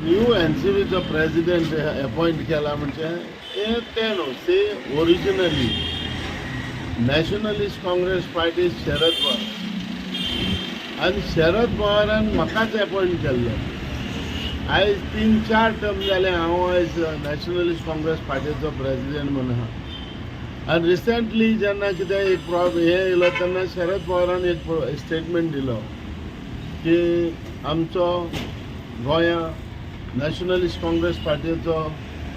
New एनसीपीचो president appoint केला म्हणजे हे ते न्हू. See, originally Nationalist Congress Party Sharad Pawar आनी शरद पवारान म्हाकाच अपॉयंट केल्लो. आयज तीन चार टर्म जाले हांव आयज नॅशनलिस्ट काँग्रेस पार्टीचो प्रेसिडेंट म्हणून आहा. आनी रिसेंटली जेन्ना कितें एक प्रॉब्लेम हे येयलो तेन्ना शरद पवारान एक स्टेटमेंट दिलो की आमचो गोंया नॅशनलिस्ट काँग्रेस पार्टीचो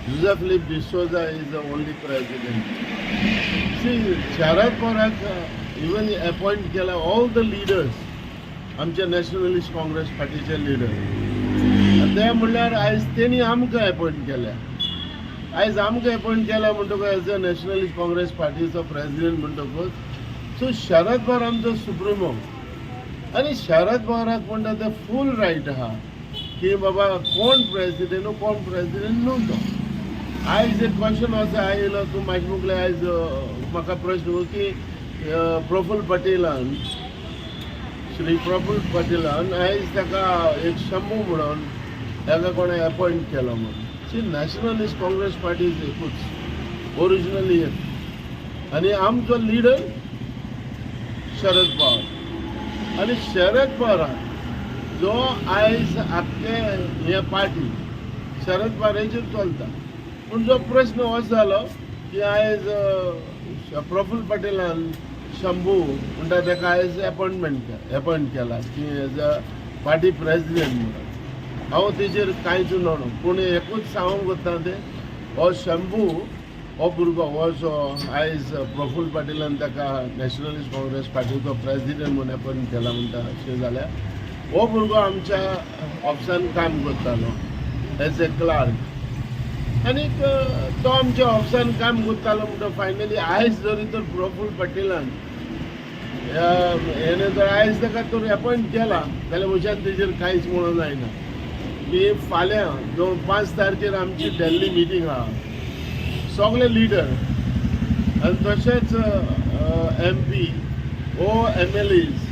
Jose Philip D'Souza is the only president. See, Sharad पवाराक इवन अपॉयंट केला ऑल the leaders, आमचे नॅशनलिस्ट काँग्रेस पार्टीचे लिडर. ते म्हणल्यार आयज तेणी आमकां अपॉयंट केल्या. आयज आमकां अपॉयंट केल्या म्हणटकूच एज अ नॅशनलिस्ट काँग्रेस पार्टीचो प्रेसिडेंट म्हणटकूच, सो शरद पवार आमचो सुप्रिमो आनी शरद पवाराक म्हणटा ते फूल रायट आहा की बाबा कोण प्रेसिडेंट, कोण प्रेसिडेंट न्हू तो. आयज एक क्वेश्चन असो आयलो, तूं म्हाजे मुखार आयज म्हाका प्रश्न की प्रफुल्ल पटेलान, श्री प्रफुल्ल पटेलान आयज ताका एक शंभू म्हणून ताका कोणें अपॉयंट केलो म्हणून. सी, नॅशनलिस्ट काँग्रेस पार्टी is एकूच, ओरिजिनली एक आनी आमचो लिडर शरद पवार. आनी शरद पवारान जो आयज आख्खे हे पार्टी शरद पवाराचेर चलता. पूण जो प्रश्न असो जालो की आयज प्रफुल्ल पटेलान शंभू म्हणटा ताका आयज अपॉयंट केला की एज अ पार्टी प्रेसिडेंट म्हणून. हांव तेजेर कांयच न्हू, पूण एकूच सांगूंक सोदता तें हो शंभू हो भुरगो हो जो आयज प्रफुल्ल पटेलान ताका नॅशनलिस्ट काँग्रेस पार्टीचो प्रेसिडेंट म्हणून अपॉयंट केला म्हणटा अशें जाल्यार, हो भुरगो आमच्या ऑफिसान काम करतालो एज ए क्लार्क. आनीक तो आमच्या ऑफिसान काम करतालो म्हणटा फायनली आयज जरी तर प्रफुल्ल पटेलान हेणे जर आयज ताका तर अपॉयंट केला जाल्यार म्हज्यान तेजेर कांयच म्हणून जायना की फाल्यां 2-5 तारखेर आमची दिल्ली मिटींग आहा. सगळे लिडर आनी तशेंच एमपी ओ एमएलएज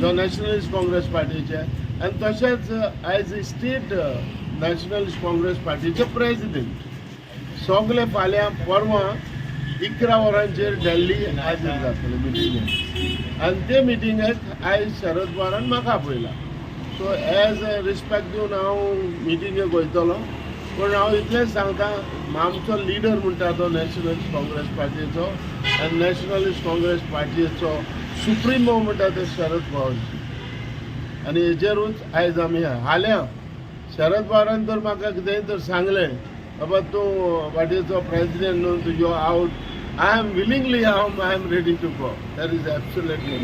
जो नॅशनलिस्ट काँग्रेस पार्टीचे आनी तशेंच आयज स्टेट नॅशनलिस्ट काँग्रेस पार्टीचे प्रेसिडेंट सगळे फाल्यां परवां 11 वरांचेर दिल्ली हाजीर जातले मिटिंगेक. आनी ते मिटिंगेक आयज शरद पवारान म्हाका आपयला. सो एज अ रिस्पेक्ट दिवन हांव मिटिंगेक वयतलो. पूण हांव इतलेंच सांगता, आमचो लिडर म्हणटा तो नॅशनलिस्ट काँग्रेस पार्टीचो आनी नॅशनलिस्ट काँग्रेस पार्टीचो सुप्रिमो म्हणटा ते शरद पवार. आनी हेजेरूच आयज आमी हाल्यां शरद पवारान तर म्हाका कितेंय तर सांगलें, बाबा तूं पार्टीचो प्रेसिडेंट न्हू, तूं you out, I am willingly, हांव I am ready to go. That is absolutely.